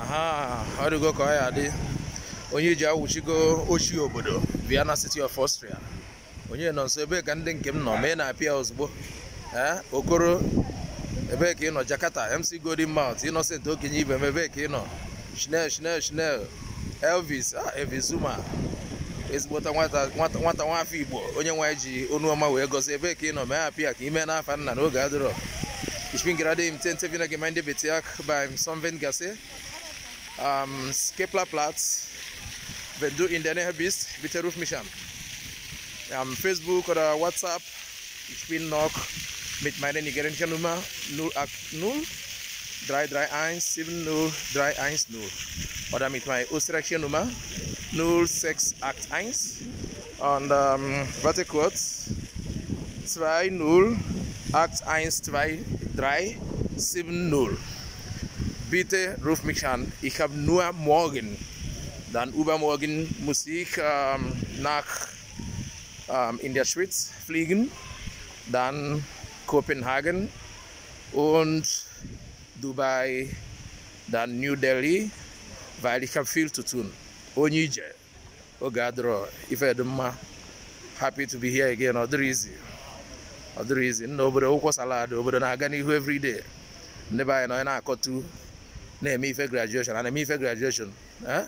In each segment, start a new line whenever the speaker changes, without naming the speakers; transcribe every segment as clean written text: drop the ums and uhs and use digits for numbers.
Aha, ọ dịgo ka ọ ya adị. Onye iji awụchigo ochie obodo Vienna City of Austria. Onye nọ nso, ebee ka ndị nke m nọ? Mee na-apịa ozugbo. Ee, Okoro, ebee ka ị nọ? Jakarta, MC Golden Mouth, Innocent okenye ibe m, ebee ka ị nọ? Chanel, Chanel, Chanel, Elvis, ah, Elvis Zuma, ezigbota nwata nwata nwata nwafọ Igbo, onye nwe anyị ji onu ọma wee gọzie, ebee ka ị nọ? Mee apịa ka ime n'afa nna n'oge adịrọ. Ich bin gerade im 10. Wiener Gemeindebezirk beim Sonnwendgasse am Keplerplatz. Wenn du in der Nähe bist, bitte ruf mich an. Am Facebook oder WhatsApp. Ich bin noch mit meiner nigerianischen Nummer 080 331 70310 oder mit meiner österreichischen Nummer 0681 und warte kurz, 20812370. Bitte ruf mich an. Ich habe nur morgen, dann übermorgen muss ich nach in der Schweiz fliegen, dann Kopenhagen und Dubai, dann New Delhi, weil ich habe viel zu tun. Onye ije, oge adịrọ, ife dị mma. Happy to be here again. Ọ dịrị easy. Ọ dịrị easy. Nna, obodo ụkwụ salad, obodo na-aga n'ihu everyday. Ndị be anyị nọ na-akọtu, na-eme ife graduation, a na-eme ife graduation, eh?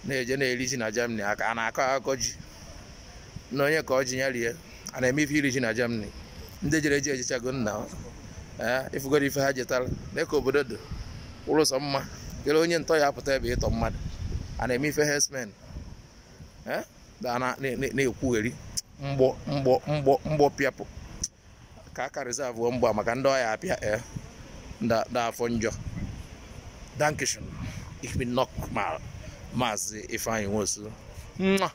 Na-eje na-eri ji na Germany, aka a na-akọ akọ ji. Na onye ka ọ ji ya rie, a na-eme ife iri ji na Germany. Ndị jere eji ejichago nna, ee, ifugoro ife ha jetara, na ka obodo dị ụlọ sọ mma. Kele onye ntọ ya apụta ebe ịtọ mmadụ. A na-eme ife herdsmen, eh? Na-ekwugheri mgbọ mgbọ mgbọ mgbọ pịapụ ka aka reserve mgbọ maka ndị ọya apịa, eh, nda afọ njọ. Dankeschön. Ich bin noch mal Maazị Ifeanyi Nwosu. Mwah.